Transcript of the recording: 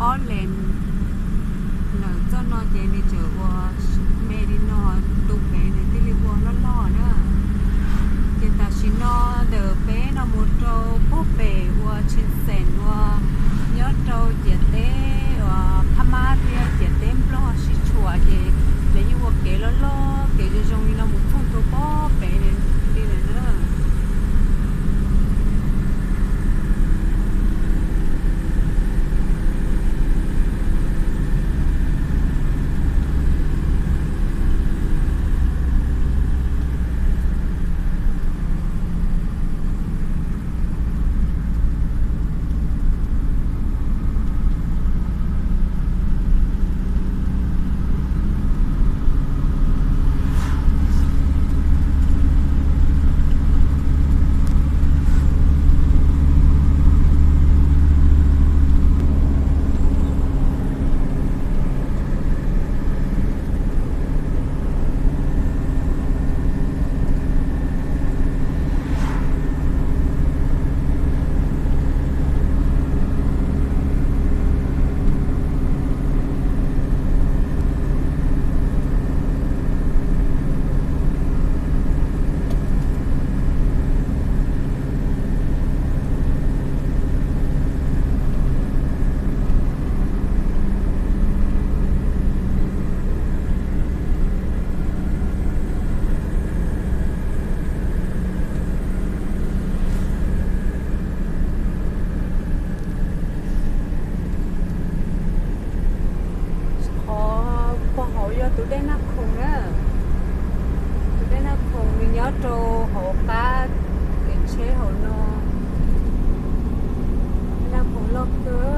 Ob lees lawm txoj no ces nws tseem ua me li no, tus pem nws thiaj li ua loj loj na. Ces tam sim no ntawm peb no mus rau puag pem ua tshee xeem ua nyob rau ciam teb uas Phab Mab thiab ciam teb Nplog sib tshuam ces lawv yeej ua kev loj loj kev zoo zoo li no mus txog rau puag pem li lawm na. Qhov puag hauv yog tus dej Naj Khoom na. Tus dej Naj Khoom nws nyob rau hauv qab kev tsheb hauv no. Naj Khoom loj kawg.